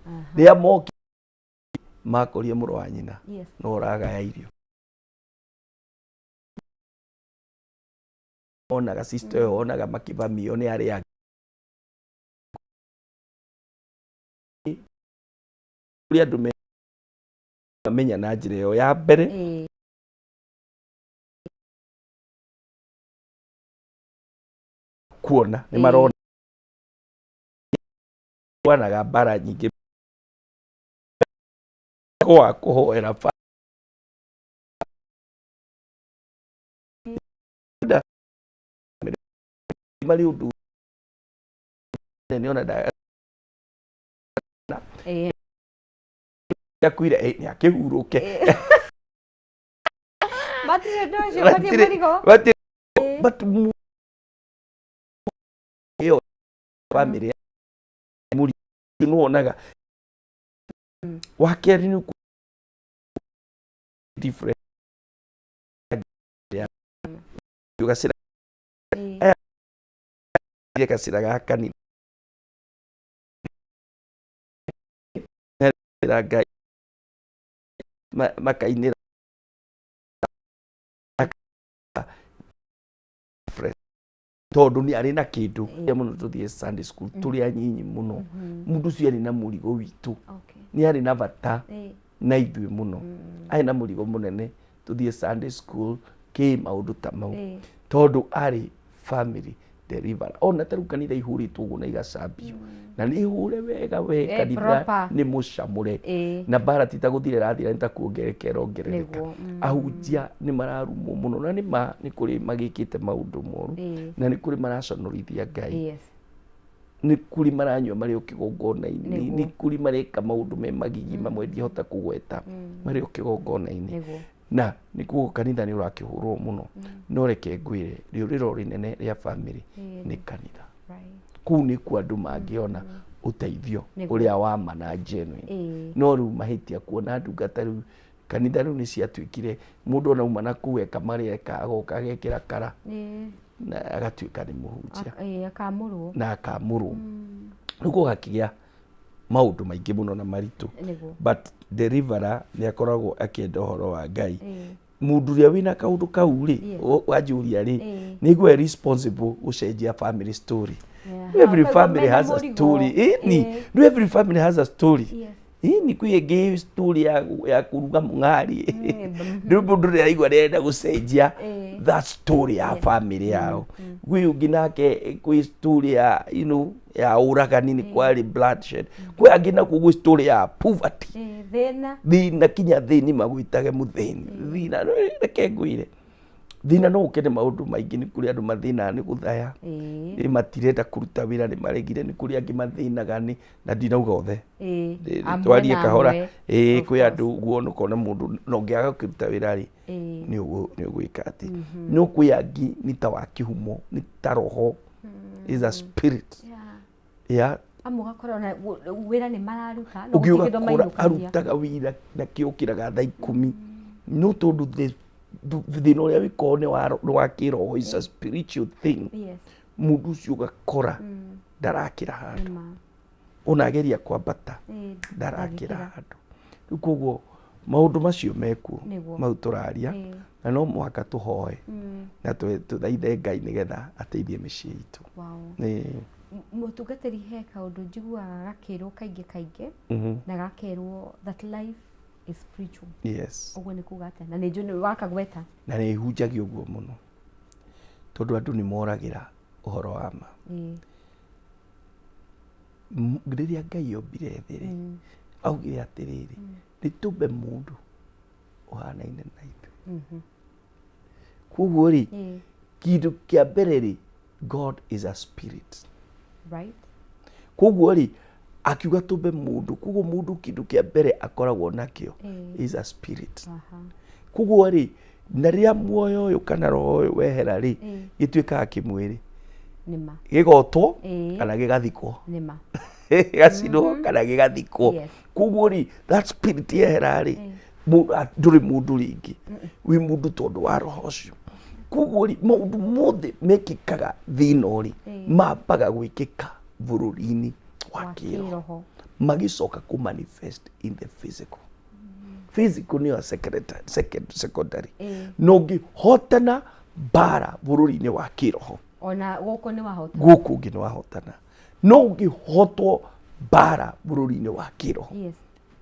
Rĩrĩa moki makorie mũrũ wa nyina no ũragaya irio, onaga sister ĩyo, onaga makĩvamio nĩ arĩa angĩ. Kũrĩ andũ mamenya na njĩra ĩyo ya mbere. Kuona nĩ marona wanaga mbara nyingĩ wa kũhoera marĩ ũndũ nĩ ona ndakuire nĩ akĩhurũke. Matirĩ ũndũ ũcio, matirĩ mũrigo. But ĩyo bamĩrĩ mũrigo nĩ wonaga. Wa kerĩ nĩ different gacĩra aya gacĩra ga kanitha Ngai makainĩra tondũ nĩ arĩ na kĩndũ mũno. Tũthiĩ Sunday school tũrĩ anyinyi mũno. Mũndũ ũcio arĩ na mũrigo witũ, nĩ arĩ na bata na ithuĩ mũno, arĩ na mũrigo mũnene. Tũthiĩ Sunday school kĩ maũndũ ta mau, tondũ arĩ family deliverer. Ona ta rĩu kanitha ihũrĩtwo ũguo na igacambio na nĩ ihũre wega we kanitha proper. Nĩ mũcamũre na mbara ti ta gũthira ĩrathira, nĩ ta kuongerereka ĩrongerereka. Ahunjia nĩ mararumwo mũno, na nĩ ma nĩ kũrĩ magĩkĩte maũndũ moru, na nĩ kũrĩ maraconorithia Ngai, nĩ kũrĩ maranyua marĩ o kĩgongona-inĩ, nĩ kũrĩ mareka maũndũ me magigi mamwe ndingĩhota kũgweta marĩ o kĩgongona-inĩ. Na nĩkuo kanitha nĩ ũrakĩhũrwo mũno. No reke ngwĩre, rĩũrĩro rĩnene rĩa bamĩrĩ nĩ kanitha. Kũu nĩkuo andũ mangĩona ũteithio ũrĩa wa ma na genuine. No rĩu mahĩtia kuona ndungata rĩu kanitha rĩu nĩ ciatuĩkire mũndũ ona uma na kũu eka marĩa eka, agoka agekĩra kara na agatuĩka nĩ mũhunjia. Akamũrwo. Na akamũrwo. Rĩu gũgakĩgĩa maũndũ maingĩ mũno na maritũ. But deliverer nĩ akoragwo akĩenda ũhoro wa Ngai. Mũndũ ũrĩa wĩna kaũndũ kau rĩ, wanjũria rĩ, nĩ iguo responsible gũcenjia family story. Every Hau family mena has a mũrigo. story. Ĩni, no every family has a story. Ĩni kwĩ ĩngĩ story ya kũruga mũng'ari. Rĩu mũndũ nĩ araigua nĩarenda gũcenjia that story ya family yao. Gwĩ ũngĩ nake kwĩ story ya ya ũragani, nĩ kwarĩ bloodshed. Kwĩ angĩ nakuo gwĩ story ya poverty. Thĩna. Thĩna kinya thĩni magwĩtage mũthĩni thĩna. Reke ngwĩre, thĩna no ũke nĩ maũndũ maingĩ. Nĩ kũrĩ andũ mathĩnaga nĩ gũthaya, nĩ matirenda kũruta wĩra, nĩ maregire. Nĩ kũrĩ angĩ mathĩnaga nĩ na ndinauga othe. Amwe twarie na kahora. amwe. Ĩĩ, Of kwĩ course. andũ ũguo ũkona mũndũ na ũngĩaga kũruta wĩra rĩ, nĩ ũgwĩka atĩ no kwĩ angĩ nĩ ta wa kĩhumo, nĩ ta roho, is a spirit. Amwe ũgakora ona wĩra nĩ mararuta no Ũngĩ gũtirĩ kĩndũ ũgakora mainũkagia. Arutaga wĩra na kĩũkĩraga thaa 10, no tondũ thĩna ũrĩa wĩkorwo nĩ wa kĩroho, is a spiritual thing. Mũndũ ũcio ũgakora ndarakĩra handũ. Nĩma. Ona ageria kwambata, ndarakĩra ndangĩkĩra. handũ. Rĩu koguo maũndũ macio mekuo mau tũraria, na no mũhaka tũhoe na tũthaithe Ngai nĩgetha ateithie mĩciĩ itũ. Mũtungatĩri, he kaũndũ njiguaga gakĩrwo kaingĩ kaingĩ, na gakerwo that life is spiritual. Ũguo nĩ kuga atĩa? Na nĩ njũĩ nĩ wakagweta. Na nĩ hunjagia ũguo mũno tondũ andũ nĩ moragĩra ũhoro wa ma. Rĩrĩa Ngai ombire thĩ rĩ, augire atĩrĩrĩ, nĩ tũmbe mũndũ ũhanaine na ithuĩ. Koguo rĩ, kĩndũ kĩa mbere rĩ, God is a spirit. Koguo rĩ, akiuga tũmbe mũndũ, koguo mũndũ kĩndũ kĩa mbere akoragwo nakĩo is a spirit. Koguo rĩ, na rĩrĩa muoyo ũyũ kana roho ũyũ wehera rĩ, gĩtuĩkaga kĩmwĩrĩ, Nĩma. Gĩgotwo kana gĩgathikwo, Nĩma. Gĩgacinwo kana gĩgathikwo. Koguo rĩ, that spirit yehera rĩ, ndũrĩ mũndũ rĩngĩ, wĩ mũndũ tondũ wa roho ũcio. Koguo rĩ, maũndũ mothe mekĩkaga thĩ ĩno rĩ, mambaga gwĩkĩka bũrũri-inĩ wa wa kĩroho. Kĩroho. Magĩcoka kũ manifest in the physical. Physical nĩyo secondary. Na ũngĩhotana mbara bũrũri-inĩ wa kĩroho, ona gũkũ nĩ wahota, gũkũ ũngĩ nĩ wahotana. No ũngĩhotwo mbara bũrũri-inĩ wa kĩroho,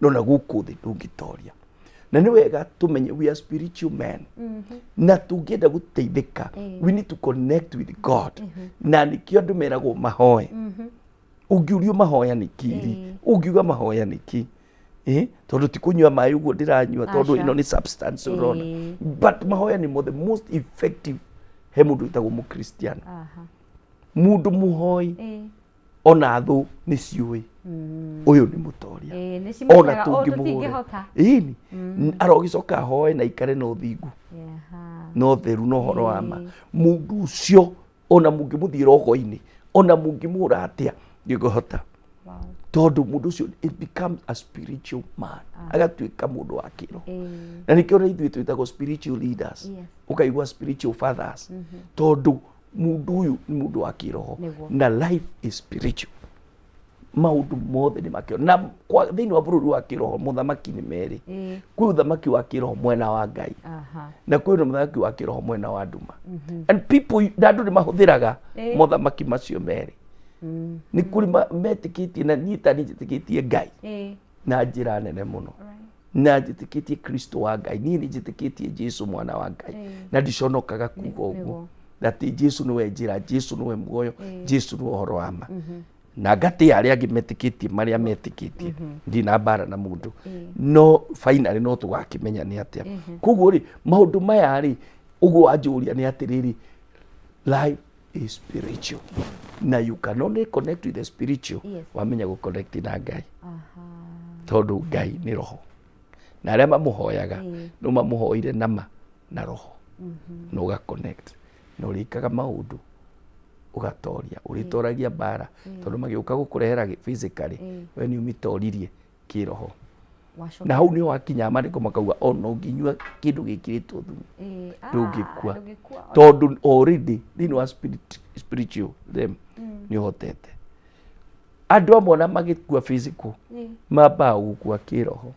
no na gũkũ thĩ ndũngĩtoria. Na nĩ wega tũmenye we are spiritual men, na tũngĩenda gũteithĩka, we need to connect with God. Na nĩkĩo andũ meragwo mahoe. Ũngĩũrio mahoya nĩ kĩ rĩ, ũngiuga mahoya nĩ kĩ? Tondũ ti kũnyua maĩ ũguo ndĩranyua, tondũ Aca. ĩno nĩ substance ũrona. But mahoya nĩmo the most effective he mũndũ wĩtagwo mũkristiano. Mũndũ mũhoi, ona thũ nĩ ciũĩ ũyũ nĩ mũtoria. Nĩ Ona cimenyaga, "Ũũ tũngĩmũhũra tũtingĩhota." Ĩni arogĩcoka ahoe na aikare na ũthingu na ũtheru na ũhoro wa ma. Mũndũ ũcio, ona mũngĩmũthiĩ rogo-inĩ, ona mũngĩmũhũra atĩa, ndĩngĩhota, tondũ mũndũ ũcio, it becomes a spiritual man, agatuĩka mũndũ wa kĩroho. Na nĩkĩo na ithuĩ twĩtagwo spiritual leaders, ũkaigua spiritual fathers, tondũ mũndũ ũyũ nĩ mũndũ wa kĩroho. Na life is spiritual, maũndũ mothe nĩ makĩro. Na thĩinĩ wa bũrũri wa kĩroho, mũthamaki nĩ merĩ. Kwĩ ũthamaki wa kĩroho mwena wa Ngai, na kwĩ na mũthamaki wa kĩroho mwena wa nduma. And people, na andũ nĩ mahũthĩraga mothamaki macio merĩ. Nĩ kũrĩ metĩkĩtie, na niĩ ta niĩ njĩtĩkĩtie Ngai na njĩra nene mũno, na njĩtĩkĩtie Kristo wa Ngai. Niĩ nĩ njĩtĩkĩtie Jesu mwana wa Ngai, na ndiconokaga kuga ũguo, atĩ Jesu nĩwe njĩra, Jesu nĩwe muoyo, Jesu nĩwe ũhoro wa ma. Na ngatĩa arĩa angĩ metĩkĩtie marĩa metĩkĩtie, ndina mbara na mũndũ, no finally no tũgakĩmenya nĩ atĩa. Koguo rĩ, maũndũ maya rĩ, ũguo wanjũria nĩ atĩrĩrĩ, life is spiritual, na you can only connect with the spiritual wamenya gũ connect na Ngai, tondũ Ngai nĩ roho, na arĩa mamũhoyaga no mamũhoire nama na roho, na ũga connect na ũrĩkaga maũndũ, ũgatoria, ũrĩtoragia mbara, tondũ magĩũka gũkũrehera physically, we nĩ ũmĩtoririe kĩroho. Wacoka. Na hau nĩho wakinya maandĩko makauga ona ũngĩnyua kĩndũ gĩkĩrĩtwo thumu, ndũngĩkua. Ndũngĩkua. Tondũ already thĩinĩ wa spiritual realm nĩ ũhotete. Andũ amwe ona magĩkua physical, mambaga gũkua kĩroho.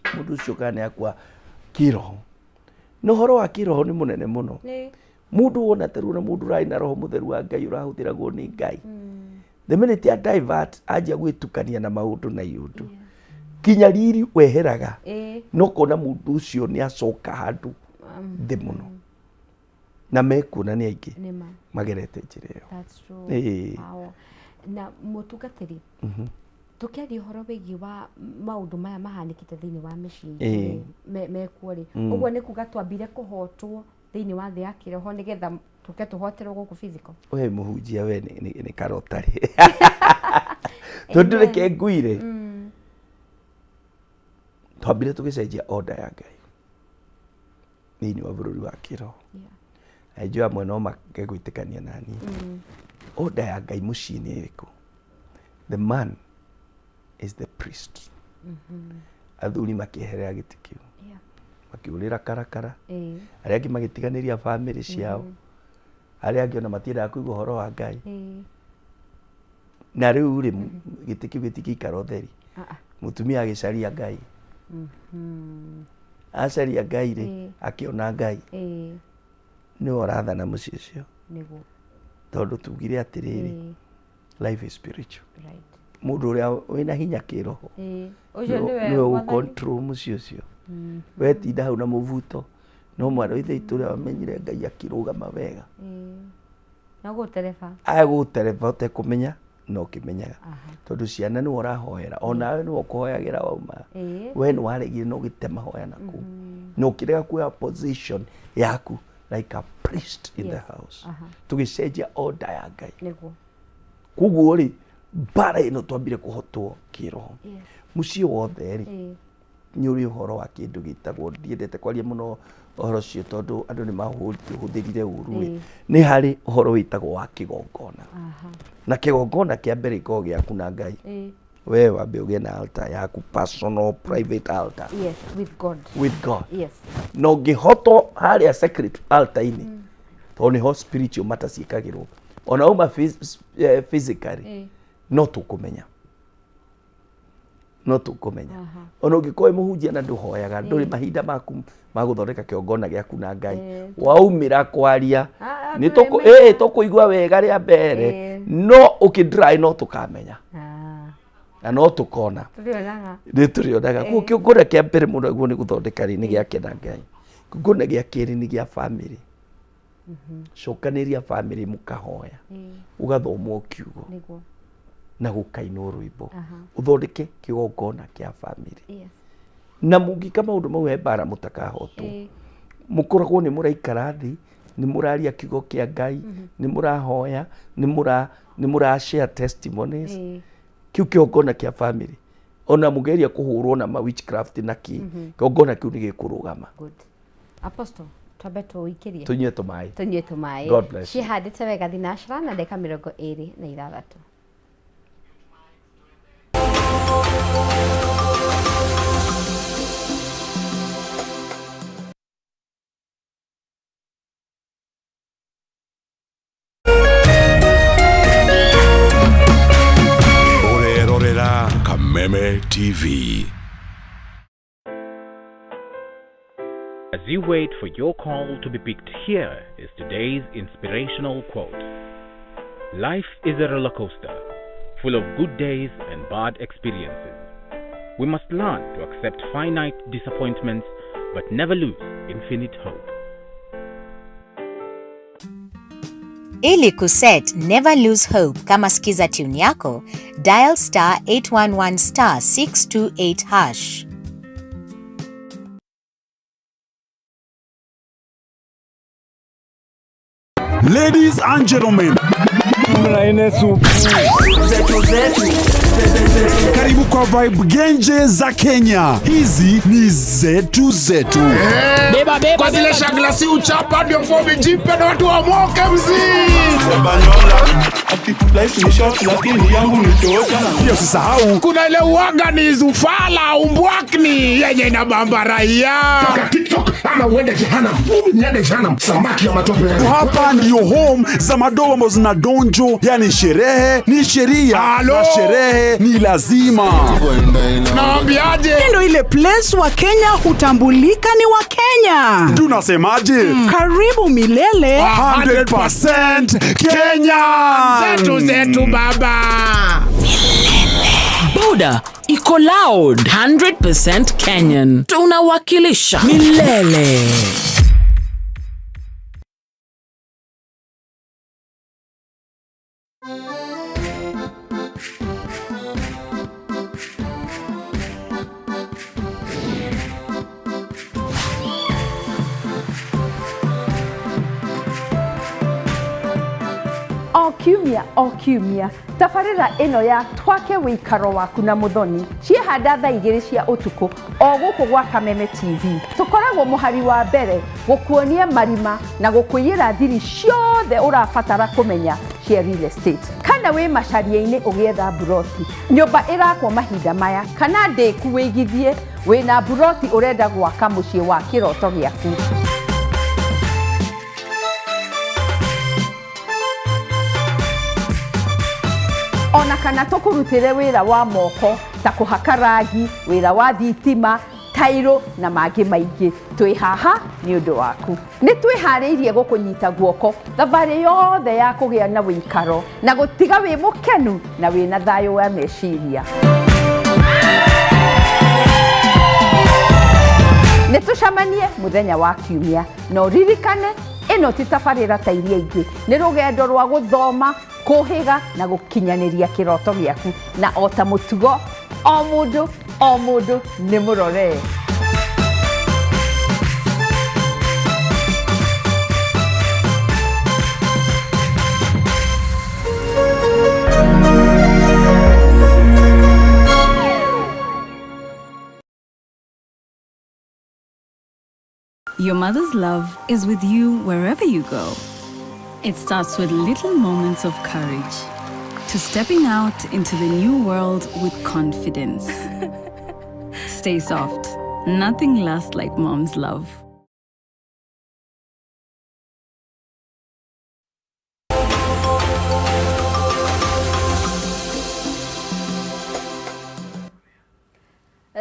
Mũndũ ũcio kana nĩ akua kĩroho, na ũhoro wa kĩroho nĩ mũnene mũno. Mũndũ wona tarĩu na mũndũ ũrarĩ na roho mũtheru wa Ngai, ũrahũthĩragwo nĩ Ngai, the minute ya divert, anjia gwĩtukania na maũndũ na iũndũ, kinya riri weheraga, no kona mũndũ ũcio nĩ acoka handũ thĩ mũno, na mekuona nĩ aingĩ Nĩma. magerete njĩra ĩyo. That's true. Wow. Na mũtungatĩri, tũkĩaria ũhoro wĩgiĩ wa maũndũ maya mahanĩkĩte thĩinĩ wa mĩciĩ itũ rĩ, mekuo rĩ, ũguo nĩ kuga twambire kũhotwo thĩinĩ wa thĩ ya kĩroho nĩgetha tũke tũhoterwo gũkũ physical? We mũhunjia, we nĩ karotarĩ, tondũ reke nguire, twambire tũgĩcenjia order ya Ngai thĩinĩ wa bũrũri wa kĩroho. Na njũĩ amwe no make gwĩtĩkania na niĩ. Order ya Ngai mũciĩ nĩ ĩrĩkũ? The man is the priest. Athuri makĩeherera gĩtĩ kĩu, makĩũrĩra karakara, arĩa angĩ magĩtiganĩria bamĩrĩ ciao, arĩa angĩ ona matiendaga kũigua ũhoro wa Ngai. Na rĩu rĩ, gĩtĩ kĩu gĩtingĩikara ũtheri. Ah, ah. Mũtumia agĩcaria Ngai, acaria Ngai rĩ, akĩona Ngai nĩwe ũrathana mũciĩ ũcio, tondũ tugire atĩrĩrĩ, life is spiritual. Mũndũ ũrĩa wĩna hinya kĩroho Ũcio nĩwe nĩwe mwathani. Ũgũ-control mũciĩ ũcio. Wetinda hau na mũbuto, no mwana wa ithe witũ ũrĩa wamenyire Ngai akĩrũgama wega. No gũtereba. Agũtereba ũtekũmenya, no ũkĩmenyaga, tondũ ciana nĩwe ũrahoera, onawe nĩwe ũkũhoyagĩra wauma. We nĩ waregire na ũgĩte mahoya naku, na ũkĩrega kuoya position yaku like a priest in the house. Tũgĩcenjia order ya Ngai. Koguo rĩ, mbara ĩno twambire kũhotwo kĩroho. Mũciĩ wothe rĩ, nĩ ũrĩ ũhoro wa kĩndũ gĩtagwo, ndiendete kwaria mũno ũhoro ũcio tondũ andũ nĩ mahũthĩrire ũru rĩ, nĩ harĩ ũhoro wĩtagwo wa kĩgongona. Na kĩgongona kĩa mbere gĩkoragwo gĩaku na Ngai. We wambe ũgĩe na altar yaku, personal private altar. Yes, with God. With God. Na ũngĩhotwo harĩa sacred altar-inĩ, tondũ nĩho spiritual matter ciĩkagĩrwo, ona uma physically, no tũkũmenya. No tũkũmenya ona ũngĩkorwo wĩ mũhunjia na ndũhoyaga, ndũrĩ mahinda maku ma gũthondeka kĩgongona gĩaku na Ngai, waumĩra kwaria Ah, nĩ tũkũ- tũrĩmenya. ĩĩ, tũkũigua wega rĩa mbere, no ũkĩ dry no tũkamenya na no tũkona. Tũrĩonaga. Nĩ tũrĩonaga. Koguo kĩgongona kĩa mbere mũno guo nĩ gũthondeka rĩ, nĩ gĩake na Ngai. Kĩgongona gĩa kerĩ nĩ gĩa bamĩrĩ. Cokanĩria bamĩrĩ, mũkahoya, ũgathomwo kiugo na gũkainwo rwĩmbo, ũthondeke kĩgongona kĩa bamĩrĩ. Na mũngĩka maũndũ mau, he mbara mũtakahotwo. Mũkoragwo nĩ mũraikara thĩ, nĩ mũraria kiugo kĩa Ngai, nĩ mũrahoya, nĩ mũra share testimonies. Kĩu kĩgongona kĩa bamĩrĩ, ona mũgeria kũhũrwo na ma witchcraft na kĩ, kĩgongona kĩu nĩ gĩkũrũgama. Good. Apostle, twambe tũikĩrie. Tũnyue tũmaĩ. Tũnyue tũmaĩ. God bless you. Ciĩhandĩte wega thinacra na ndagĩka 26. Ũrerorera Kameme TV. As you wait for your call to be picked, here is today's inspirational quote. Life is a roller coaster, full of good days and bad experiences. We must learn to accept finite disappointments but never lose infinite hope. Ili kuset Never Lose Hope kama skiza tune yako, dial *811*628#. Ladies and gentlemen, karibu kwa vibe genje za Kenya. Hizi ni zetu zetu. Kwa zile shagla si uchapa ndio fomi jipe na watu wamoke mzii. Life ni short lakini yangu ni tosha. Pia usisahau Kuna ile uwaga ni zufala umbwakni yenye inabamba raia. TikTok ama uende jehanamu. Mimi niende jehanamu, samaki ya matope. Hapa ndio home za madogo ambazo zina donjo, yani sherehe ni sheria. Halo? Na sherehe ni lazima. Naambiaje? Ndio ile place wa Kenya hutambulika ni wa Kenya. Tunasemaje? Karibu milele. 100% Kenya. Zetu zetu baba. Boda iko loud, 100% Kenyan, tunawakilisha milele. O kiumia o kiumia, tabarĩra ĩno ya Twake Wĩikaro Waku na Mũthoni ciĩhanda thaa 2 cia ũtukũ o gũkũ gwa Kameme TV. Tũkoragwo mũhari wa mbere gũkuonia marima na gũkũiyĩra thiri ciothe ũrabatara kũmenya cia real estate. Kana wĩ macaria-inĩ ũgĩetha mburoti, nyũmba ĩrakwo mahinda maya, kana ndĩku wĩigithie, wĩna mburoti ũrenda gwaka mũciĩ wa kĩroto gĩaku. Ona kana tũkũrutĩre wĩra wa moko ta kũhaka rangi, wĩra wa thitima, tairo na mangĩ maingĩ, twĩ haha nĩ ũndũ waku. Nĩ twĩharĩirie gũkũnyita guoko thabarĩ yothe ya kũgĩa na wĩikaro na gũtiga wĩ mũkenu na wĩna thayũ wa meciria. Nĩ tũcemanie mũthenya wa kiumia, na ũririkane ĩno ti tabarĩra ta iria ingĩ, nĩ rũgendo rwa gũthoma, kũhĩga na gũkinyanĩria kĩroto gĩaku. Na o ta mũtugo, o mũndũ o mũndũ nĩ mũrore. Your mother's love is with you wherever you go. It starts with little moments of courage to stepping out into the new world with confidence. Stay soft. Nothing lasts like mom's love.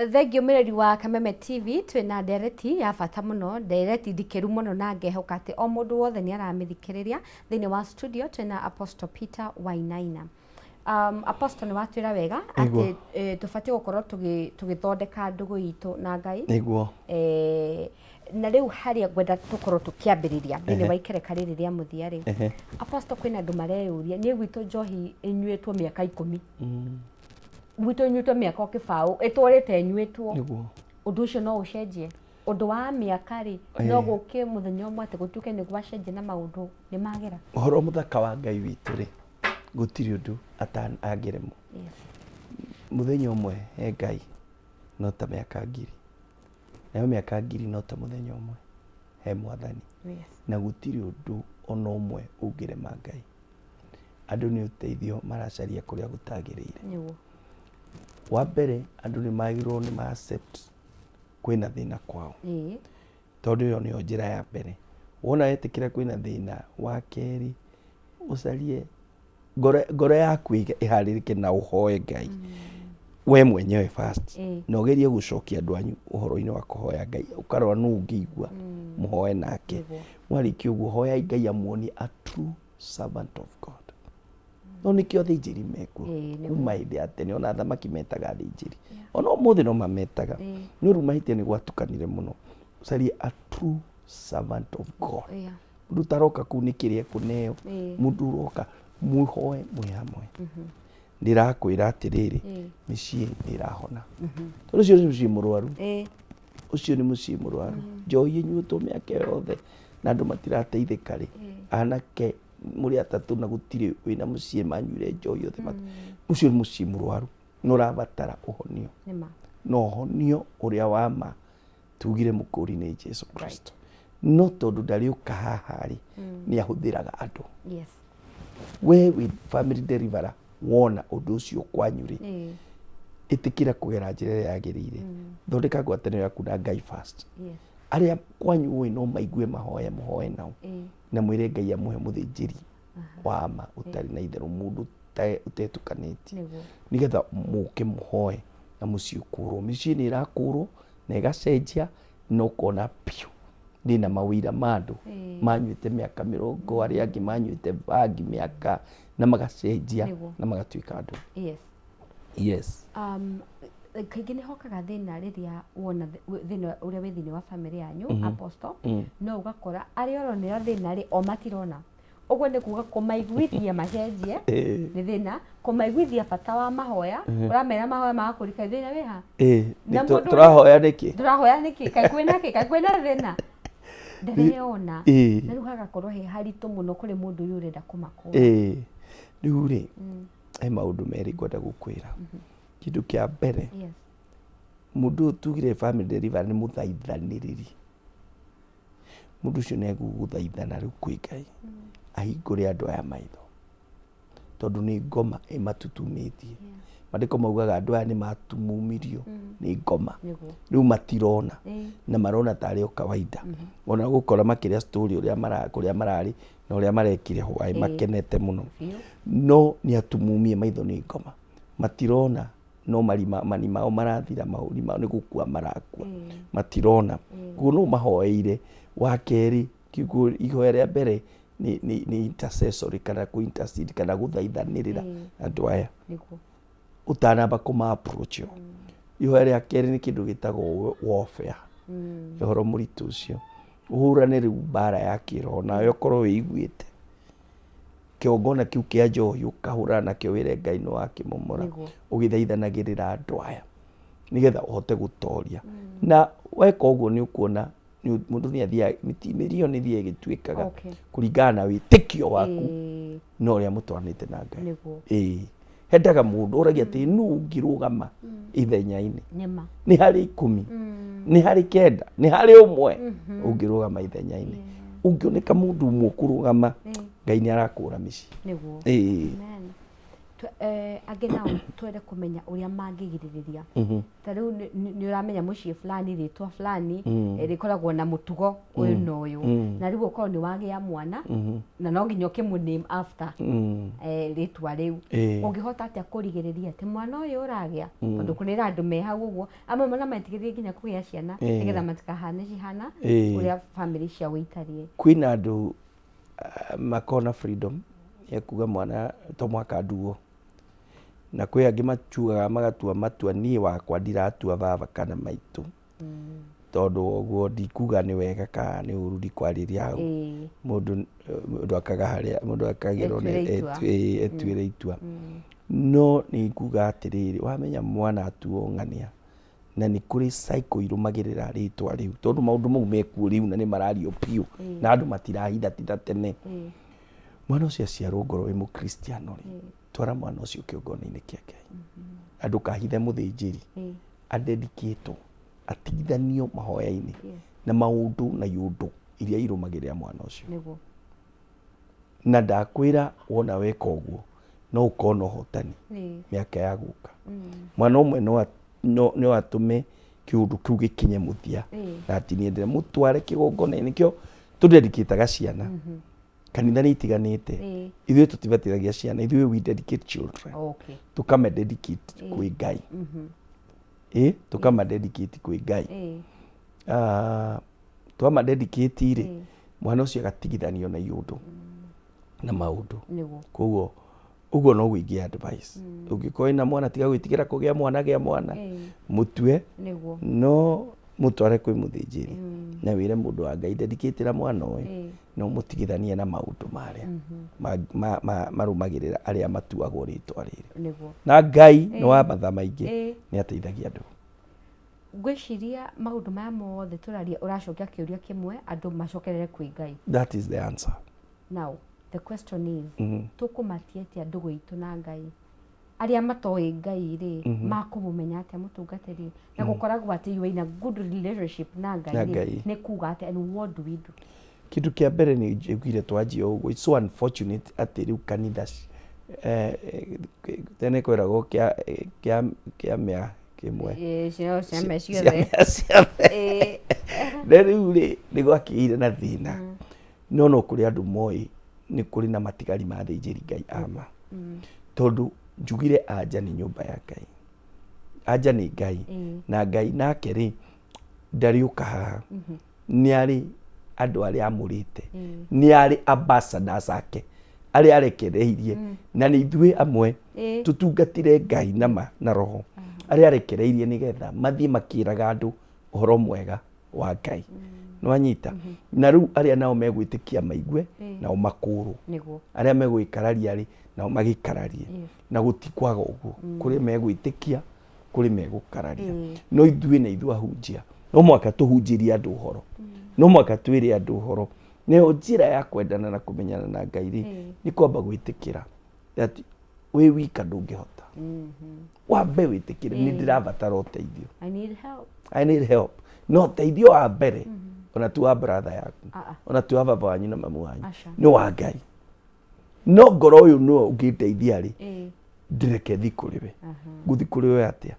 Thengiũ mĩrori wa Kameme TV, twĩna ndereti ya bata mũno, ndereti ndikĩru mũno na ngehoka atĩ o mũndũ wothe nĩ aramĩthikĩrĩria. Thĩinĩ wa studio twĩna Apostle Peter Wainaina. Apostle nĩ watwĩra wega atĩ tũbatiĩ gũkorwo tũgĩthondeka ndũgũ itũ na Ngai. Na rĩu harĩa ngwenda tũkorwo tũkĩambĩrĩria thĩinĩ wa ikereka rĩrĩ rĩa mũthia rĩ, Apostle, kwĩna andũ mareyũria, niĩ gwitũ njohi ĩnyuĩtwo mĩaka 10. Gwitũ ĩnyuĩtwo mĩaka o kĩbaũ, ĩtũrĩte ĩnyuĩtwo. Ũndũ ũcio no ũcenjie? Ũndũ wa mĩaka rĩ, no gũke mũthenya ũmwe atĩ gũtuĩke nĩ gwacenjia na maũndũ nĩ magĩra? Ũhoro mũthaka wa Ngai witũ rĩ, gũtirĩ ũndũ angĩremwo. Mũthenya ũmwe he Ngai no ta mĩaka 1000, nayo mĩaka 1000 no ta mũthenya ũmwe he Mwathani. Na gũtirĩ ũndũ ona ũmwe ũngĩrema Ngai. Andũ nĩ ũteithio maracaria kũrĩa gũtagĩrĩire. Wa mbere andũ nĩ magĩrĩirwo nĩ ma accept kwĩna thĩna kwao. Tondũ ĩyo nĩyo njĩra ya mbere. Wona wetĩkĩra kwĩna thĩna, wa kerĩ ũcarie ngoro yaku ĩharĩrĩke na ũhoe Ngai we mwenyewe first, na ũgerie gũcokia andũ anyu ũhoro-inĩ wa kũhoya Ngai, ũkarora nũ ũngĩigua mũhoe nake. Mwarĩkia ũguo, hoyai Ngai amuonie a true servant of God. No nĩkĩo athĩnjĩri mekuo kuma hĩndĩ ya tene, ona athamaki metaga athĩnjĩri, ona ũmũthĩ no mametaga. No rĩu mahĩtia nĩ gwatukanire mũno. Ũcarie a true servant of God, mũndũ ũtaroka kũu nĩ kĩrĩa ekũneo, mũndũ ũroka mwĩhoe mwĩ hamwe. Ndĩrakwĩra atĩrĩrĩ, mĩciĩ nĩ ĩrahona, tondũ ũcio nĩ mũciĩ mũrwaru. Ũcio nĩ mũciĩ mũrwaru, njohi ĩnyuĩtwo mĩaka yothe na andũ matirateithĩka rĩ, anake mũrĩ atatũ na gũtirĩ wĩna mũciĩ manyuire njohi othe. Ũcio nĩ mũciĩ mũrwaru na ũrabatara ũhonio, na ũhonio ũrĩa wa ma tugire mũkũri nĩ Jesu Kristo. No tondũ ndarĩũka haha rĩ, nĩ ahũthĩraga andũ. We wĩ family deliverer, wona ũndũ ũcio kwanyu rĩ, ĩtĩkĩra kũgera njĩra ĩrĩa yagĩrĩire, thondeka ngwatanĩro yaku na Ngai first. Arĩa kwanyu ũĩ no maigue mahoya, mũhoe nao na mwĩre Ngai amũhe mũthĩnjĩri wa ma ũtarĩ na itherũ, mũndũ ũtetukanĩtie, nĩgetha mũke mũhoe na mũciĩ ũkũrwo. Mĩciĩ nĩ ĩrakũrwo na ĩgacenjia na ũkona biũ. Ndĩna mawĩira ma andũ manyuĩte mĩaka 20, arĩa angĩ manyuĩte bangi mĩaka na magacenjia na magatuĩka andũ. Yes. Kaingĩ nĩ hokaga thĩna rĩrĩa wona thĩna ũrĩa wĩ thĩinĩ wa famĩlĩ yanyu, Apostle, no ũgakora arĩa ũronera thĩna rĩ, o matirona. Ũguo nĩ kuga kũmaiguithia macenjie nĩ thĩna, kũmaiguithia bata wa mahoya, ũramera mahoya magakũrika thĩna wĩ ha? Na mũndũ ũrĩa- Tũrahoya nĩkĩ? Tũrahoya nĩkĩ? Kaĩ kwĩna kĩ? Kaĩ kwĩna thĩna? Ndareyona. Na rĩu hagakorwo he haritũ mũno kũrĩ mũndũ ũyũ ũrenda kũmakũra. Rĩu rĩ, he maũndũ merĩ ngwenda gũkwĩra. Kĩndũ kĩa mbere, mũndũ ũyũ tugire family deliverer nĩ mũthaithanĩrĩri. Mũndũ ũcio nĩ egũgũthaithana rĩu kwĩ Ngai ahingũre andũ aya maitho, tondũ nĩ ngoma ĩmatutumĩtie. Maandĩko maugaga andũ aya nĩ matumumirio nĩ ngoma, rĩu matirona na marona tarĩ o kawaida. Ona gũkora makĩrĩa story ũrĩa kũrĩa mararĩ na ũrĩa marekire hwaĩ makenete mũno, no nĩ atumumie maitho nĩ ngoma, matirona, no marima mani mao marathira, mahũri mao nĩ gũkua marakua, matirona. Koguo no mahoeire. Wa kerĩ, kiugo ihoya rĩa mbere nĩ intercessory kana kũ intercede kana gũthaithanĩrĩra andũ aya ũtanamba kũma approach o. Ihoya rĩa kerĩ nĩ kĩndũ gĩtagwo warfare, ũhoro mũritũ ũcio ũhũrane rĩu mbara ya kĩroho, nawe ũkorwo wĩiguĩte kĩgongona kĩu kĩa njohi, ũkahũrana nakĩo wĩre Ngai nĩ wakĩmomora, ũgĩthaithanagĩrĩra andũ aya nĩgetha ũhote gũtoria. Na weka ũguo nĩ ũkuona mũndũ nĩ athiaga, mĩtĩ ĩyo nĩ ĩthiaga ĩgĩtuĩkaga kũringana na wĩtĩkio waku na ũrĩa mũtwaranĩte na Ngai. Hendaga mũndũ ũragia atĩ nũ ũngĩrũgama ithenya-inĩ, nĩ harĩ 10, nĩ harĩ 9, nĩ harĩ ũmwe ũngĩrũgama ithenya-inĩ. Ũngĩoneka mũndũ ũmwe ũkũrũgama, Ngai nĩ arakũra mĩciĩ. Angĩ nao twende kũmenya ũrĩa mangĩgirĩrĩria. Ta rĩu nĩ ũramenya mũciĩ fulani, rĩtwa fulani rĩkoragwo na mũtugo ũyũ na ũyũ, na rĩu ũkorwo nĩ wagĩa mwana na no nginya ũkĩmũ name after rĩtwa rĩu. Ũngĩhota atĩa kũrigĩrĩria atĩ mwana ũyũ ũragĩa, tondũ kũrĩ na andũ me hau ũguo, amwe mana metigĩrĩrie nginya kũgĩa ciana nĩgetha matikahane cihana ũrĩa famĩlĩ ciao itariĩ? Kwĩna andũ makoragwo na freedom ya kuga mwana to mũhaka nduo, na kwĩ angĩ matuaga magatua matua, niĩ wakwa ndiratua baba kana maitũ, tondũ ũguo ndikuga nĩ wega kana nĩ ũru, ndikwarĩria hau. Mũndũ akaga harĩa mũndũ akagĩrwo nĩ Etuĩre itua. Etuĩre itua. No nĩ nguga atĩrĩrĩ, wamenya mwana atuo ng'ania, na nĩ kũrĩ cycle irũmagĩrĩra rĩtwa rĩu, tondũ maũndũ mau mekuo rĩu na nĩ marario biũ na andũ matirahitha ti ta tene. Mwana ũcio aciarwo, ngorwo wĩ mũkristiano rĩ, twara mwana ũcio kĩongona-inĩ kĩa Ngai na ndũkahithe mũthĩnjĩri, adedicatwo, atigithanio mahoya-inĩ na maũndũ na iũndũ iria irũmagĩrĩra mwana ũcio. Na ndakwĩra, wona weka ũguo no ũkorwo na ũhotani mĩaka ya gũka. Mwana ũmwe no atũme kĩũndũ kĩu gĩkinye mũthia na atinie ndĩra mũtware kĩgongona-inĩ. Nĩkĩo tũdedicataga ciana. Kanitha nĩ itiganĩte. Ithuĩ tũtibatithagia ciana, ithuĩ we dedicate children. Tũkame dedicate kwĩ Ngai, ĩ tũkama dedicate kwĩ Ngai. Ah, twama dedicate rĩ, mwana ũcio agatigithanio na iũndũ na maũndũ. Koguo ũguo noguo ingĩ advice, ũngĩkorwo wĩna mwana, tiga gwĩtigĩra kũgĩa mwana, gĩa mwana, mũtue, no mũtware kwĩ mũthĩnjĩri na wĩre mũndũ wa Ngai, dedicatĩra mwana ũyũ no mũtigithanie na maũndũ marĩa marũmagĩrĩra arĩa matuagwo rĩtwa rĩrĩ. Na Ngai nĩ wa matha maingĩ, nĩ ateithagia andũ. Ngwĩciria maũndũ maya mothe tũraria ũracokia kĩũria kĩmwe, andũ macokerere kwĩ Ngai. That is the answer. Now the question is, tũkũmatia atĩa ndũgũ itũ na Ngai? Arĩa matoĩ Ngai rĩ, makũmũmenya atĩa, mũtungatĩri? Na gũkoragwo atĩ you are in a good relationship na Ngai Na rĩ, Ngai. nĩ kuga atĩa, and what do we do? Kĩndũ kĩa mbere nĩ njiguire twanjia ũguo, it's so unfortunate atĩ rĩu kanitha tene kwĩragwo kĩa mĩa kĩmwe. Ciama ciothe. Ciamĩa ciothe. Na rĩu rĩ, nĩ gwakĩgĩire na thĩna, no kũrĩ andũ moĩ nĩ kũrĩ na matigari ma athĩnjĩri Ngai ama, tondũ njugire anja nĩ nyũmba ya Ngai, anja nĩ Ngai, na Ngai nake rĩ ndarĩũka haha, nĩ arĩ andũ arĩa amũrĩte, nĩ arĩ ambassadors ake arĩa arekereirie, na nĩ ithuĩ amwe tũtungatire Ngai na ma na roho, arĩa arekereirie nĩgetha mathiĩ makĩraga andũ ũhoro mwega wa Ngai. Nĩwanyita? Na rĩu arĩa nao megwĩtĩkia maigue, nao makũrwo. Arĩa megwĩkararia rĩ, nao magĩkararie. Na gũtikwaga ũguo, kũrĩ megwĩtĩkia, kũrĩ megũkararia. No ithuĩ na ithuĩ ahunjia no mũhaka tũhunjĩrie andũ ũhoro, no mũhaka twĩre andũ ũhoro. Nayo njĩra ya kwendana na kũmenyana na Ngai rĩ, nĩ kwamba gwĩtĩkĩra that wĩ wika ndũngĩhota. Wambe wĩtĩkĩre nĩ ndĩrabatara ũteithio. I need help. I need help. No ũteithio wa mbere ona ti wa brother yaku, Ah, ah. ona ti wa baba wanyu na mamu wanyu, Aca. nĩ wa Ngai. No ngoro ũyũ nĩwe ũngĩndeithia rĩ, ndĩreke thi kũrĩ we. Ngũthi kũrĩ we atĩa?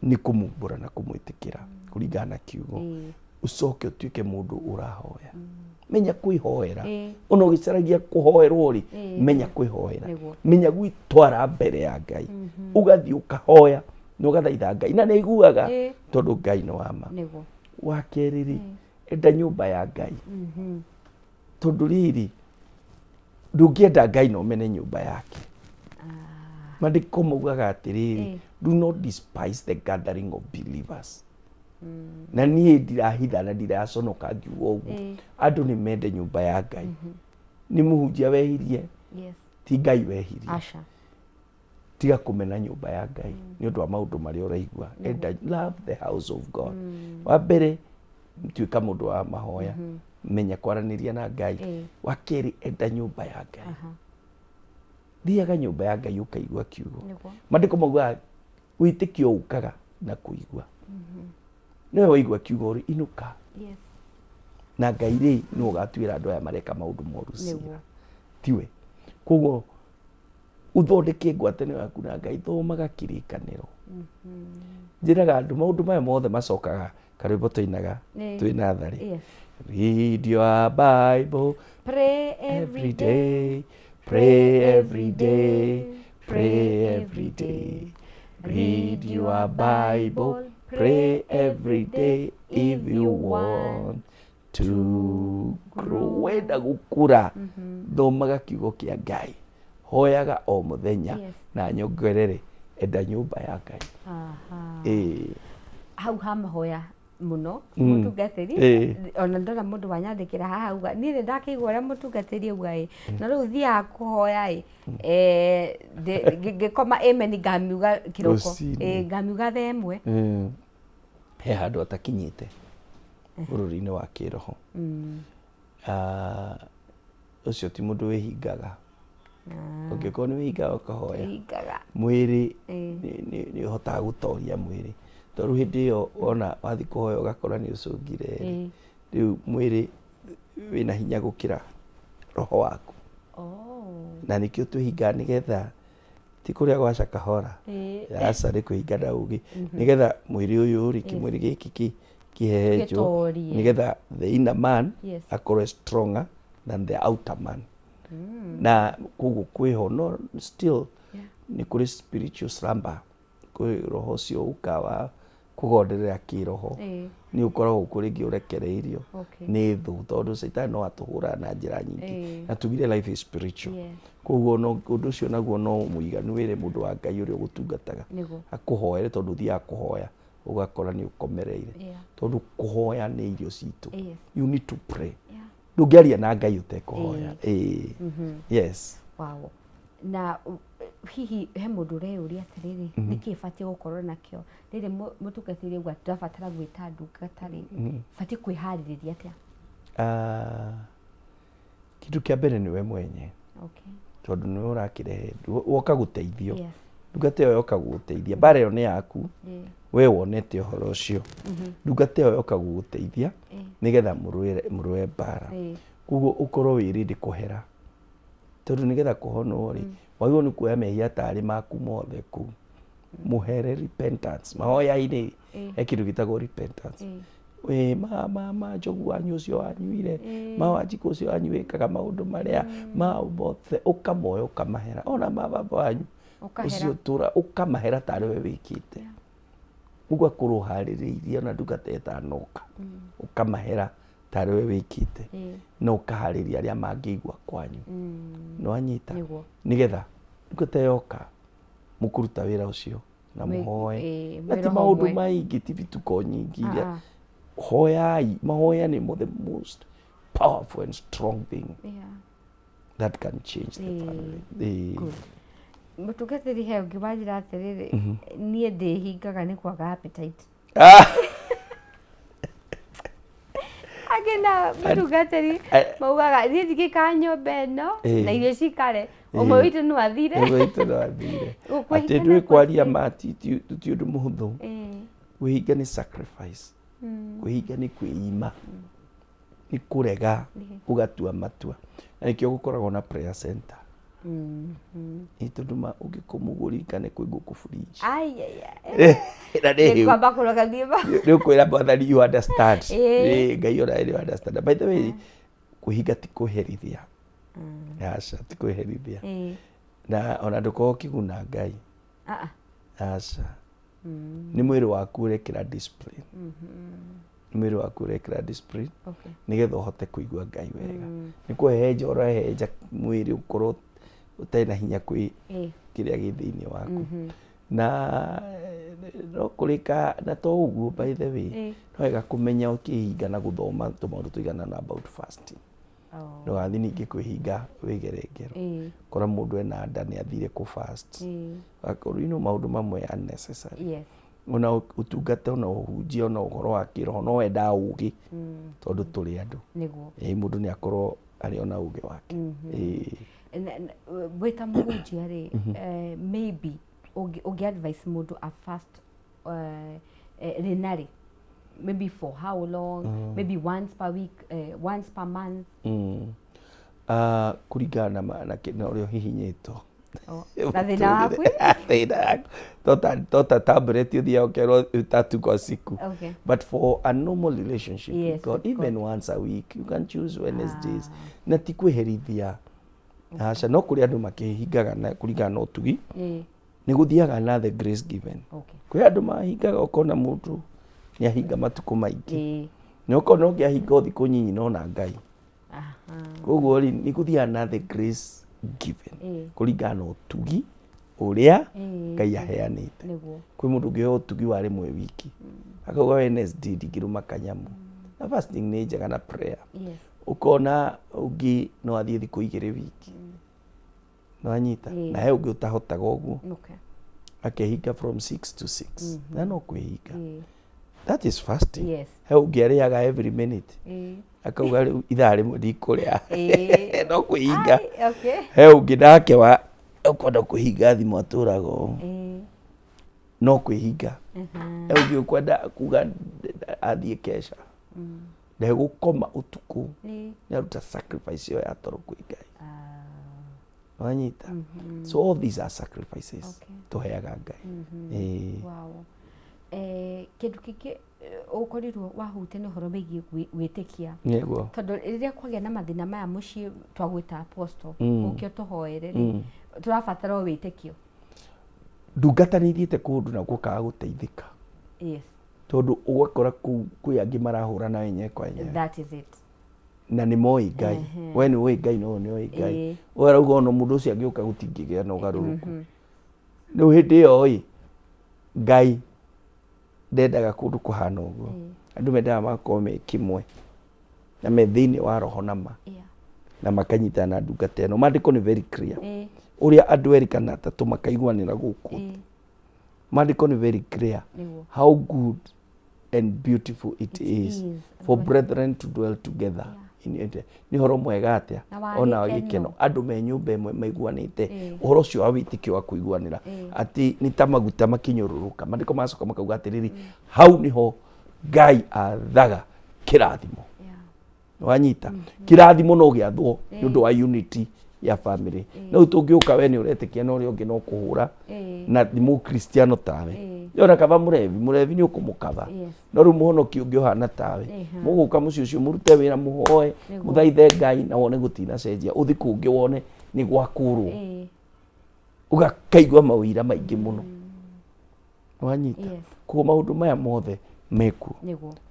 Nĩ kũmumbũra na kũmwĩtĩkĩra kũringana na kiugo, ũcoke ũtuĩke mũndũ ũrahoya. Menya kwĩhoera. Ona ũgĩcaragia kũhoerwo rĩ, menya kwĩhoera. Menya gwĩtwara mbere ya Ngai, ũgathiĩ ũkahoya na ũgathaitha Ngai na nĩ aiguaga, tondũ Ngai nĩ wa ma. Wa kerĩ rĩ, enda nyũmba ya Ngai, tondũ rĩrĩ, ndũngĩenda Ngai na ũmene nyũmba yake. Maandĩko maugaga atĩrĩrĩ, "Do not despise the gathering of believers." Na niĩ ndirahitha na ndiraconoka ngiuga ũguo, andũ nĩ mende nyũmba ya Ngai. Nĩ mũhunjia wehirie, ti Ngai wehirie. Aca. Tiga kũmena nyũmba ya Ngai nĩ ũndũ wa maũndũ marĩa ũraigua. Enda, love the house of God. Wa mbere, tuĩka mũndũ wa mahoya, menya kwaranĩria na Ngai. Wa kerĩ, enda nyũmba ya Ngai. Thiaga nyũmba ya Ngai ũkaigua kiugo. Maandĩko maugaga wĩtĩkio ũkaga na kũigua. Nĩwe waigua kiugo rĩ, inũka. Na Ngai rĩ, nĩwe ũgatuĩra andũ aya mareka maũndũ moru cira, tiwe. Koguo Ũthondeke ngwatanĩro yaku na Ngai, thomaga kĩrĩkanĩro. Njĩraga andũ maũndũ maya mothe macokaga karwĩmbo tũinaga twĩ natharĩ. Read your Bible, pray every day, pray every day, pray every day. Read your Bible, pray every day if you want to grow. Wenda gũkũra, thomaga kiugo kĩa Ngai, hoyaga o mũthenya. Na nyongerere, enda nyũmba ya Ngai. Ĩĩ. Hau ha mahoya mũno, mũtungatĩri, ona ndona mũndũ wanyandĩkĩra haha auga niĩ nĩ ndakĩigua ũrĩa mũtungatĩri auga ĩ, na rĩu thiaga kũhoya ĩ, ngĩkoma amen ngamiuga kĩroko. Rũcinĩ. Ngamiuga thaa 1. He handũ atakinyĩte bũrũri-inĩ wa kĩroho. Ah, ũcio ti mũndũ wĩhingaga. Ũngĩkorwo nĩ wĩhingaga ũkahoya, Hingaga. Mwĩrĩ nĩ ũhotaga gũtoria mwĩrĩ, tondũ hĩndĩ ĩyo wona wathiĩ kũhoya ũgakora nĩ ũcũngire rĩ, rĩu mwĩrĩ wĩna hinya gũkĩra roho waku. Na nĩkĩo twĩhingaga, nĩgetha ti kũrĩa gwaca kahora. Aca, nĩ kwĩhinga na ũgĩ, nĩgetha mwĩrĩ ũyũ rĩ, kĩmwĩrĩ gĩkĩ kĩhehenjwo. Gĩtorie. Nĩgetha the inner man akorwo stronger than the outer man. Na koguo kwĩho, no still nĩ kũrĩ spiritual slumber, kwĩ roho ũcio ũka wa kũgonderera kĩroho. Nĩ ũkoragwo kuo rĩngĩ ũrekereirio nĩ thũ, tondũ caitani no atũhũraga na njĩra nyingĩ. Na tugire life is spiritual. Koguo no ũndũ ũcio naguo no mũiganu wĩre mũndũ wa Ngai ũrĩa ũgũtungataga akũhoere, tondũ ũthiaga kũhoya ũgakora nĩ ũkomereire. Tondũ kũhoya nĩ irio citũ. You need to pray. Ndũngĩaria na Ngai ũtekũhoya. Ĩĩ, yes. Wow. Na hihi he mũndũ ũreyũria atĩrĩrĩ, nĩkĩ batiĩ gũkorwo nakĩo rĩrĩ mũtungatĩri auga tũrabatara gwĩta ndungata rĩ, batiĩ kwĩharĩrĩria atĩa? Ah, kĩndũ kĩa mbere nĩwe mwenye. Tondũ nĩwe ũrakĩrehe, woka gũteithio. Ndungata ĩyo yoka gũgũteithia, mbara ĩyo nĩ yaku. We wonete ũhoro ũcio, ndungata ĩyo yoka gũgũteithia nĩgetha mũrũe mbara. Koguo ũkorwo wĩ ready kũhera, tondũ nĩgetha kũhonwo rĩ, wagĩrĩirwo nĩ kuoya mehia tarĩ maku mothe kũu mũhere, repentance mahoya-inĩ. He kĩndũ gĩtagwo repentance. Ĩ ma njogu wanyu ũcio wanyuire, ma wanjikũ ũcio wanyu wĩkaga maũndũ marĩa ma mothe, ũkamoya ũkamahera, ona ma baba wanyu. Ũkahera. Ũcio tũra ũkamahera tarĩ we wĩkĩte. Ũguo akorwo ũharĩrĩirie ona ndungata ĩtanoka, ũkamahera tarĩ we wĩkĩte, na ũkaharĩria arĩa mangĩigua kwanyu, nĩwanyita? Nĩgetha ndungata yoka mũkũruta wĩra ũcio na mũhoe. Na mwĩ ti roho maũndũ ũmwe. maingĩ, ti bituko nyingĩ iria. Ah, ah. Hoyai. Mahoya nĩ the most powerful and strong thing that can change the family. Good. Mũtungatĩri, he ũngĩ wanjĩra atĩrĩrĩ, niĩ ndĩhingaga nĩ kwaga appetite. Angĩ na mũtungatĩri maugaga niĩ ndingĩikara nyũmba ĩno na irio cikare, ũmwe witũ no athire. Ũmwe witũ no athire. Gũkwĩhinga Atĩ na ndũĩ kwaria gũtirĩ. ma ti ũndũ mũhũthũ. Kwĩhinga nĩ sacrifice. Kwĩhinga nĩ kwĩima, nĩ kũrega, ũgatua matua. Na nĩkĩo gũkoragwo na prayer center. Ĩ tondũ ma ũngĩkũmũgũrikane kwĩ ngũkũ fridge. Ai, ai, ai. Na nĩ Nĩ hĩu. kwamba kũroga thiĩ Nĩ ũkwĩra Mwathani, you understand. Ĩĩ. Ĩĩ, Ngai ona nĩ understand. By the way, kwĩhinga ti kwĩherithia. Aca, ti kwĩherithia. Na ona ndũkorwo ũkĩguna Ngai. Ah, ah. Aca, nĩ mwĩrĩ waku ũrekĩra discipline, nĩ mwĩrĩ waku ũrekĩra discipline nĩgetha ũhote kũigua Ngai wega. Nĩ kũhehenja ũrahehenja mwĩrĩ ũkorwo ũtarĩ na hinya kwĩ kĩrĩa gĩ thĩinĩ waku. Na no kũrĩka na to ũguo, by the way, no wega kũmenya ũkĩhinga na gũthoma tũmaũndũ tũigana na about fasting. Ndũgathiĩ ningĩ kwĩhinga wĩgere ngero. Kora mũndũ ena nda nĩ athire kũ fast. Akorwo maũndũ mamwe unnecessary. Ona ũtungata, ona ũhunjia, ona ũhoro wa kĩroho no wendaga ũgĩ, tondũ tũrĩ andũ. Ĩĩ, mũndũ nĩ akorwo arĩ ona ũgĩ wake. Ĩĩ. Wĩ ta mũhunjia rĩ, maybe ũngĩ advice mũndũ a fast rĩ na rĩ, maybe for how long, maybe once per week, once per month? Ah, kũringana na na ũrĩa ũhihinyĩtwo. Na thĩna waku? Thĩna waku. Tota tota tablet ũthiaga ũkerwo tatu kwa siku. But for a normal relationship with God, even once a week, you can choose Wednesdays. Na ti kwĩherithia. Aca, no kũrĩ andũ makĩhingaga na kũringana na ũtugi. Nĩ gũthiaga na the grace given. Kwĩ andũ mahingaga ũkona mũndũ nĩ ahinga matukũ maingĩ. Na ũkona ũngĩ ahinga o thikũ nyinyi no na Ngai. Koguo rĩ, nĩ gũthiaga na the grace given. Kũringana na ũtugi ũrĩa Ngai aheanĩte. Kwĩ mũndũ ũngĩheo ũtugi wa rĩmwe wiki. Akauga Wednesday ndingĩrũma kanyamũ. Na fasting nĩ njega na prayer. Ũkona ũngĩ no athiĩ thikũ igĩrĩ wiki. Nĩwanyita? Na he ũngĩ ũtahotaga ũguo. Akehinga from 6 to 6. Na no kwĩhinga. That is fasting. He ũngĩ arĩaga every minute. Akauga rĩu ithaa rĩmwe ndikũrĩa. No kwĩhinga. He ũngĩ nake wa ũkwenda kwĩhinga thimũ atũraga ũũ. No kwĩhinga. He ũngĩ ũkwenda kuga athiĩ kesha. Ndegũkoma ũtukũ. Nĩaruta sacrifice ĩyo ya toro kwĩ Ngai. Wanyita? So all these are sacrifices tũheaga Ngai. Wow. Kĩndũ kĩngĩ ũkorirwo wahutia nĩ ũhoro wĩgiĩ gwĩtĩkia. Nĩguo. Tondũ rĩrĩa kwagĩa na mathĩna maya mũciĩ twagwĩta apostle, ũke ũtũhoere rĩ, tũrabatara o wĩtĩkio. Ndungata nĩ ithiĩte kũndũ na gũkaga gũteithĩka. Tondũ ũgakora kũu kwĩ angĩ marahũrana enyewe kwa enyewe. That is it. Na nĩ moĩ Ngai. We nĩ ũĩ Ngai, no nĩ ũĩ Ngai. We arauga ona mũndũ ũcio angĩũka gũtingĩgĩa na ũgarũrũku. Rĩu hĩndĩ ĩyo ĩ, Ngai ndendaga kũndũ kũhana ũguo. Andũ mendaga magakorwo me kĩmwe na me thĩinĩ wa roho na ma. Na makanyitana na ndungata ĩno. Maandĩko nĩ very clear. Ũrĩa andũ erĩ kana atatũ makaiguanĩra gũkũ thĩ. Maandĩko nĩ very clear. How good and beautiful it is for brethren to dwell together. In unity. Nĩ ũhoro mwega atĩa? Na wa Ona wa gĩkeno. gĩkeno. Andũ me nyũmba ĩmwe maiguanĩte. Ũhoro ũcio wa wĩtĩkio wa kũiguanĩra. Atĩ nĩ ta maguta makĩnyũrũrũka. Maandĩko magacoka makauga atĩrĩrĩ, hau nĩho Ngai athaga kĩrathimo. Wanyita? Kĩrathimo no gĩathwo nĩ ũndũ wa unity ya family. No rĩu tũngĩũka we nĩ ũretĩkia na ũrĩa ũngĩ no kũhũra na nĩ mũkristiano tawe. Ona kaba mũrebi, mũrebi nĩ ũkũmũkaba. No rĩu mũhonoki ũngĩ ũhana tawe. Mũgũka mũciĩ ũcio mũrute wĩra mũhoe, mũthaithe Ngai na wone gũtinacenjia. Ũthi kũngĩ wone nĩ gwakũrwo. Ũgakaigua mawĩira maingĩ mũno. Wanyita? Koguo maũndũ maya mothe mekuo.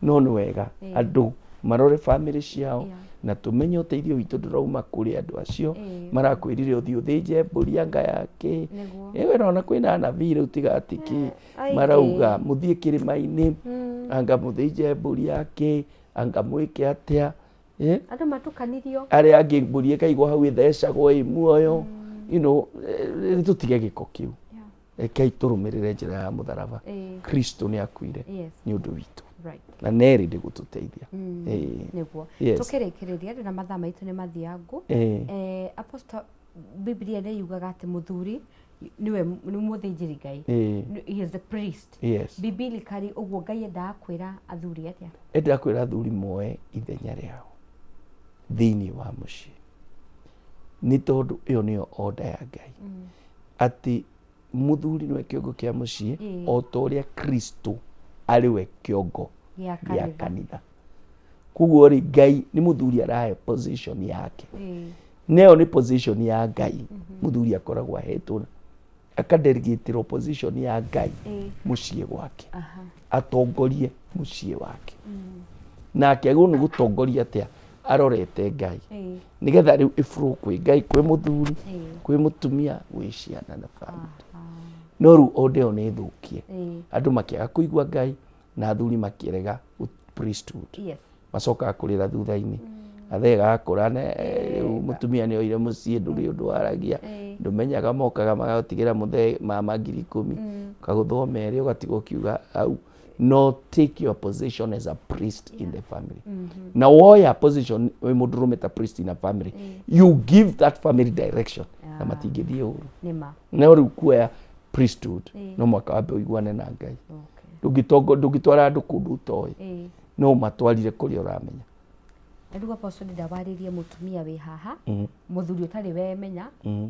No nĩ wega andũ marore family ciao na tũmenye ũteithio witũ ndũrauma kũrĩ andũ acio marakwĩrire ũthiĩ ũthĩnje mbũri anga yake. Ĩĩ ona kwĩna anabii rĩu tiga atĩ kĩ marauga mũthiĩ kĩrĩma-inĩ anga mũthĩnje mbũri yake anga mwĩke atĩa. Andũ matukanirio. Arĩa angĩ mbũri ĩkaigwo hau ĩthecagwo ĩ muoyo. You know, tũtige gĩko kĩu. Rekei tũrũmĩrĩre njĩra ya mũtharaba. Kristo nĩ akuire nĩ ũndũ witũ. Na nerĩ ndĩ gũtũteithia. Nĩguo. Tũkĩrĩkĩrĩria rĩu na mathaa maitũ nĩ mathiangu. Apostle, Biblia nĩ yugaga atĩ mũthuri nĩwe nĩ mũthĩnjĩri Ngai. He is the priest. Biblically ũguo Ngai endaga kwĩra athuri atĩa? Endaga kwĩra athuri moe ithenya rĩao thĩinĩ wa mũciĩ. Nĩ tondũ ĩyo nĩyo order ya Ngai. Atĩ mũthuri nĩwe kĩongo kĩa mũciĩ o ta ũrĩa Kristo arĩ we kĩongo Gĩa gĩa kanitha. kanitha. Koguo rĩ, Ngai nĩ mũthuri arahe position yake. Na ĩyo nĩ position ya Ngai. Mũthuri akoragwo ahetwo akadelegate position ya Ngai mũciĩ gwake. Atongorie mũciĩ wake. Nake agĩrĩirwo nĩ gũtongoria atĩa? Arorete Ngai. Nĩgetha rĩu ĩbũrũ kwĩ Ngai, kwĩ mũthuri, kwĩ mũtumia, gwĩ ciana na family. No rĩu order ĩyo nĩ thũkie. Andũ makĩaga kũigua Ngai na athuri makĩrega priesthood. Macokaga kũrĩra thutha-inĩ. Gathee gakũra na rĩu mũtumia nĩ oire mũciĩ ndũrĩ ũndũ waragia. Ndũmenyaga mokaga magagũtigĩra mũthee mama ngiri ikũmi. Ũkagũthwo merĩ ũgatigwo ũkiuga hau. No take your position as a priest in the family. Na woya position wĩ mũndũrũme ta priest in a family, you give that family direction. Na matingĩthiĩ ũru. No rĩu kuoya priesthood no mwaka wambe ũiguane na Ngai. Ndũngĩtwara andũ kũndũ ũtoĩ. No ũmatwarire kũrĩa ũramenya. Na rĩu apostle ndĩrenda warĩrie mũtumia wĩ haha, mũthuri ũtarĩ wemenya,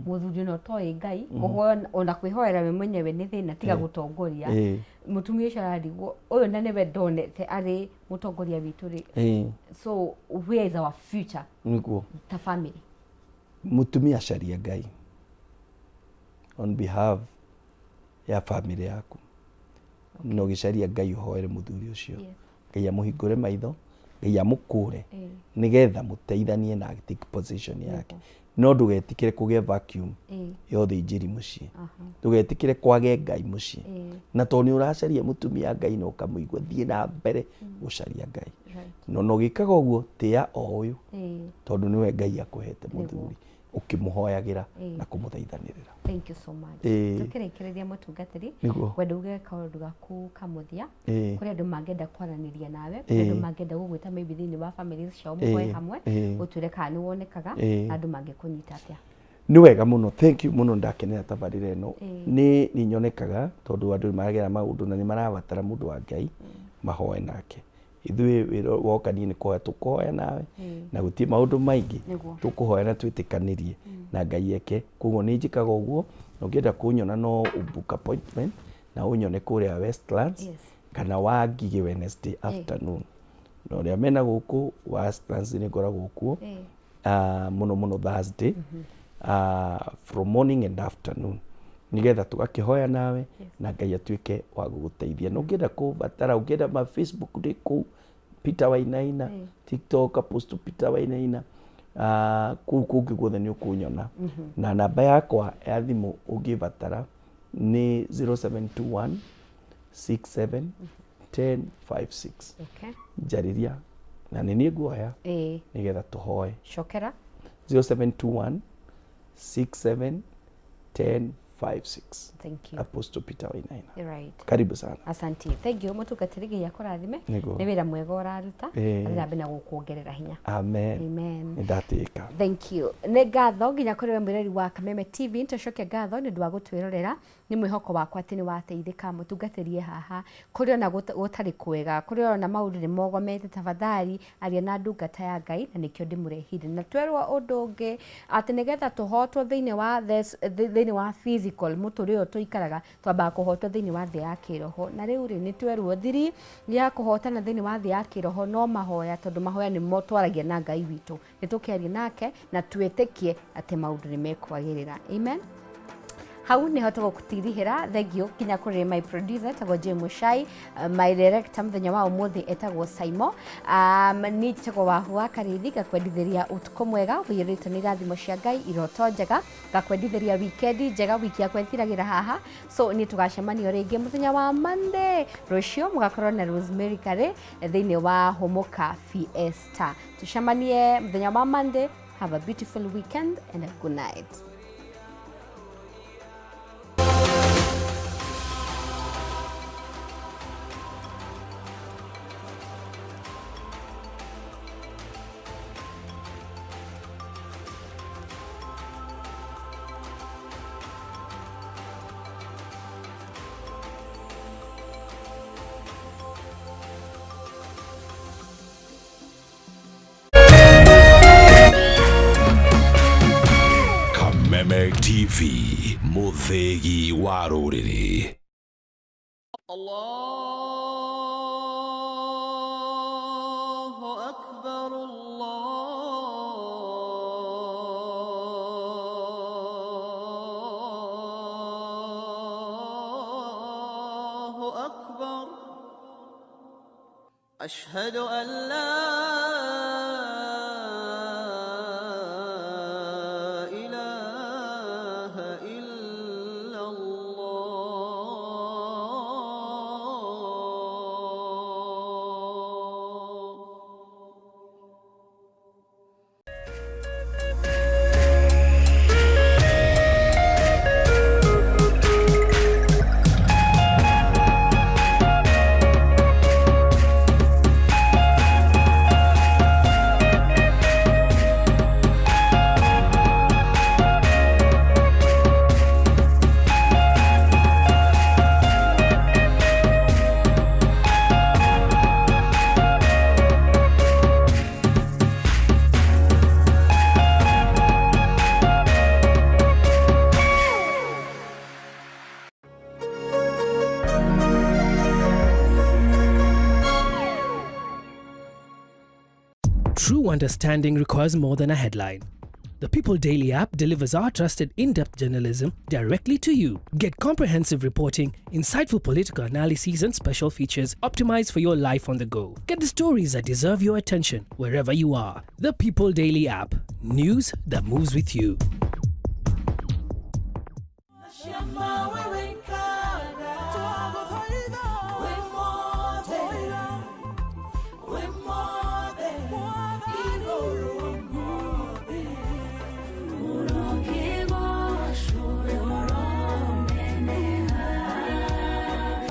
mũthuri ona ũtoĩ Ngai, kũhoya ona kwĩhoera we mwenyewe nĩ thĩna tiga gũtongoria. Mũtumia ũcio ararigwo ũyũ na nĩwe ndonete arĩ mũtongoria witũ rĩ. So where is our future Nĩguo. ta family? Mũtumia, caria Ngai on behalf ya family yaku, na ũgĩcaria Ngai ũhoere mũthuri ũcio, Ngai amũhingũre maitho, Ngai amũkũre, nĩgetha mũteithanie na take position yake. No ndũgetikĩre kũgĩa vacuum ya ũthĩnjĩri mũciĩ, ndũgetikĩre kwage Ngai mũciĩ. Na tondũ nĩ ũracaria mũtumia Ngai na ũkamũigua, thiĩ na mbere gũcaria Ngai. No na ũgĩkaga ũguo, tĩa o ũyũ, tondũ nĩwe Ngai akũhete mũthuri, ũkĩmũhoyagĩra na kũmũthaithanĩrĩra. Thank you so much. Tũkĩrĩkĩrĩria, mũtungatĩri, ngwenda uge kaũndũ gaku kamũthia, kũrĩ andũ mangĩenda kwaranĩria nawe, kũrĩ andũ mangĩenda gũgwĩta maybe thĩinĩ wa families ciao mũhoe hamwe, ũtwĩre kana nĩ wonekaga, na andũ mangĩkũnyita atĩa? Nĩ wega mũno, thank you mũno, ndakenera tabarĩra ĩno. Nĩ nyonekaga tondũ andũ nĩ maragera maũndũ na nĩ marabatara mũndũ wa Ngai mahoe nake. Ithuĩ wĩra woka niĩ nĩ kũhoya tũkũhoya nawe, na gũtirĩ maũndũ maingĩ. Tũkũhoya na twĩtĩkanĩrie na Ngai eke. Koguo nĩ njĩkaga ũguo, na ũngĩenda kũnyona no ũbook appointment na ũnyone kũrĩa Westlands kana wa Ngigĩ Wednesday afternoon. Na ũrĩa mena gũkũ Westlands nĩ ngoragwo kuo mũno mũno Thursday, from morning and afternoon, nigetha tũgakĩhoya nawe na Ngai atuĩke wa gũgũteithia. Na ũngĩenda kũbatara, ũngĩenda ma Facebook ndĩ kũu Peter Wainaina, TikTok Apostle Peter Wainaina, kũu kũngĩ guothe nĩ ũkũnyona. Na namba yakwa ya thimũ ũngĩbatara nĩ 0721 67 1056. Njarĩria na nĩ niĩ nguoya nĩgetha tũhoe. Cokera. 0721 67 1056. Thank you. Apostle Peter Wainaina. Karibu sana. Asante, thank you mũtungatĩri, Ngai akũrathime. Nĩguo. Nĩ wĩra mwega ũraruta. Athiĩ na mbere na gũkuongerera hinya. Amen. Amen. Nĩ ndatĩka. Thank you. Nĩ ngatho nginya kũrĩ we mwĩrori wa Kameme TV, nĩtũcoke ngatho nĩ ũndũ wa gũtwĩrorera. Nĩ mwĩhoko wakwa atĩ nĩ wateithĩka. Mũtungatĩrie haha kũrĩ ona gũtarĩ kwega, kũrĩ ona maũndũ nĩ mogomete, tafadhali aria na ndungata ya Ngai, na nĩkĩo ndĩmũrehire. Na twerwo ũndũ ũngĩ atĩ nĩgetha tũhotwo thĩinĩ wa physical mũtũrĩre ũyũ tũikaraga, twambaga kũhotwo thĩinĩ wa thĩ ya kĩroho. Na rĩu rĩ, nĩ twerwo thiri ya kũhotana thĩinĩ wa thĩ ya kĩroho no mahoya, tondũ mahoya nĩmo twaragia na Ngai witũ. Nĩ tũkĩaria nake na twĩtĩkie atĩ maũndũ nĩ mekwagĩrĩra. Amen. Hau niho tũgũtirihĩra. Thengio nginya kũrĩ my producer etagwo Jane Muchai, my director mũthenya wa ũmũthĩ etagwo Saimo. Niĩ njĩtagwo Wahu wa Karĩithi, ngakwendithĩria ũtukũ mwega ũiyũrĩtwo nĩ irathimo cia Ngai, iroto njega, ngakwendithĩria wikendi njega. Wiki yakwa ĩthiragĩra haha, so niĩ tũgacemania rĩngĩ mũthenya wa Monday. Rũciũ mũgakorwo na Rosemary Kare thĩinĩ wa Hũmũka Fiesta. Tucemanie mũthenya wa Monday. Have a beautiful weekend and a good night. Kameme TV, mũthĩgi wa rũrĩrĩ. الله أكبر الله أكبر أشهد أن لا إله إلا الله. True understanding requires more than a headline. The People Daily app delivers our trusted in depth journalism directly to you. Get comprehensive reporting, insightful political analyses, and special features optimized for your life on the go. Get the stories that deserve your attention wherever you are. The People Daily app. News that moves with you.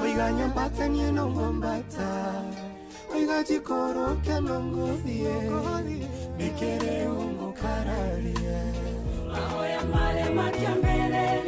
Oiga nyambata niĩ no ngwambata oiga njikũrũke no ngũthiĩ nĩkĩrĩ ũngũkararia Mahoya marĩa makĩambere.